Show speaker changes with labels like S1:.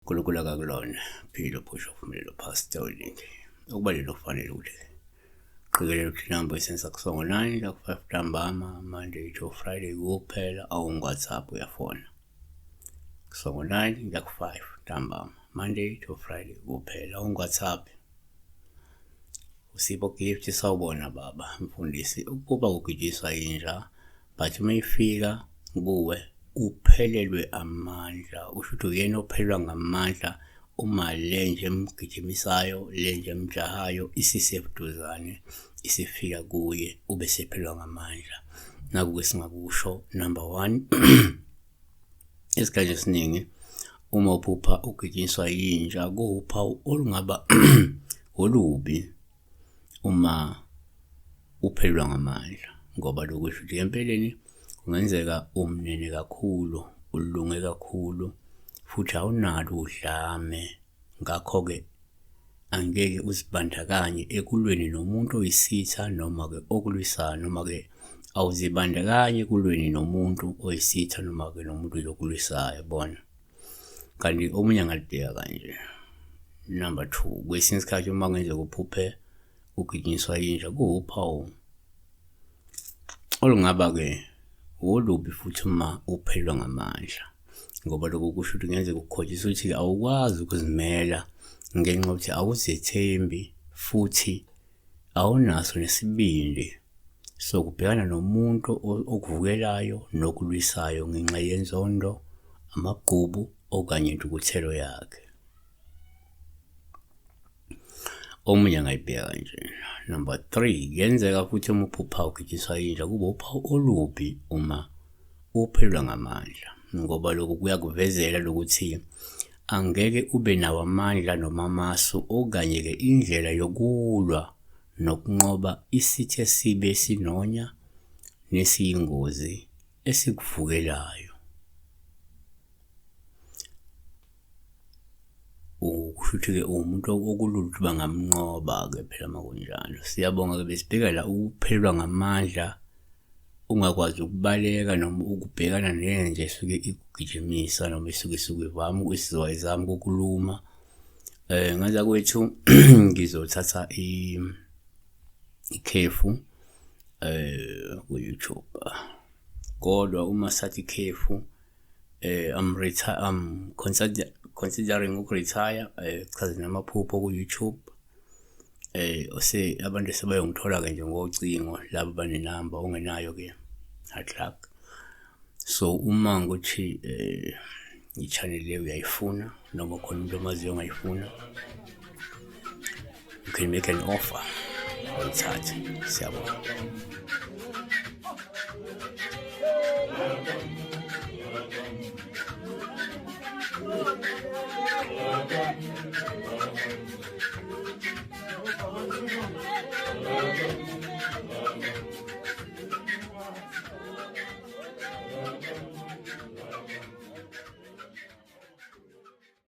S1: Unkulunkulu akakulona philo phusha uphumelelo pastor weningi okubalele okufanele ukuthi qikelela ukuthi inamba isenza kusongo 9 la ku-5 ntambama Monday to Friday kuphela awungu-WhatsApp uyafona kusongo 9 la ku-5 ntambama Monday to Friday kuphela awungu-WhatsApp. Usipho Gift sawubona baba mfundisi ukuba kugijiswa inja but uma ifika kuwe uphelelwe amandla usho ukuthi uyena ophelelwa ngamandla uma le nje emgijimisayo le nje emjahayo isisebuduzane isifika kuye ube sephelelwa ngamandla. Naku-ke singakusho number one Isikhathi esiningi uma uphupha ugijinyiswa yinja kuwuphawu olungaba olubi uma uphelelwa ngamandla ngoba lokhu kusho ukuthi empeleni kungenzeka umnene kakhulu, ulunge kakhulu futhi awunalo udlame. Ngakho-ke angeke uzibandakanye ekulweni nomuntu oyisitha noma-ke okulwisayo noma-ke awuzibandakanyi ekulweni nomuntu oyisitha noma-ke nomuntu nje okulwisayo yabona. Kanti omunye angalibheka kanje. Number two, kwesinye isikhathi uma kungenzeka uphuphe ugijinyiswa yinja kuwuphawu Olungaba-ke wolubi futhi uma uphelelwa ngamandla ngoba lokho kusho ukuthi kungenzeka ukukhombisa ukuthi awukwazi ukuzimela ngenxa yokuthi awuzethembi futhi awunaso nesibindi sokubhekana nomuntu okuvukelayo nokulwisayo ngenxa yenzondo, amagqubu okanye intukuthelo yakhe. Omunye angayibheka kanje. Number 3, kuyenzeka futhi uma uphupha ugijiswa inja kube uphawu olubi uma uphelelwa ngamandla ngoba lokhu kuyakuvezela lokuthi angeke ube nawo amandla noma amasu okanye-ke indlela yokulwa nokunqoba isitha esibi esinonya nesiyingozi esikuvukelayo. Kushuthi-ke uwumuntu okulula ukuthi bangamnqoba-ke phela uma kunjalo. Siyabonga-ke besibheka la ukuphelelwa ngamandla, ungakwazi ukubaleka noma ukubhekana nenja esuke ikugijimisa noma isuke isuke ivame izama ukukuluma. Ngaza kwethu ngizothatha ikhefu ku-YouTube, kodwa uma sithatha ikhefu I'm retire I'm consider considering uku-retire chaze namaphupho ku-YouTube. Ose abantu sebayongithola-ke nje ngocingo laba abanenamba ongenayo-ke hard luck. So uma ukuthi i-channel le uyayifuna noma khona umuntu omaziyo ongayifuna, you can make an offer, uyithathe. Siyabonga.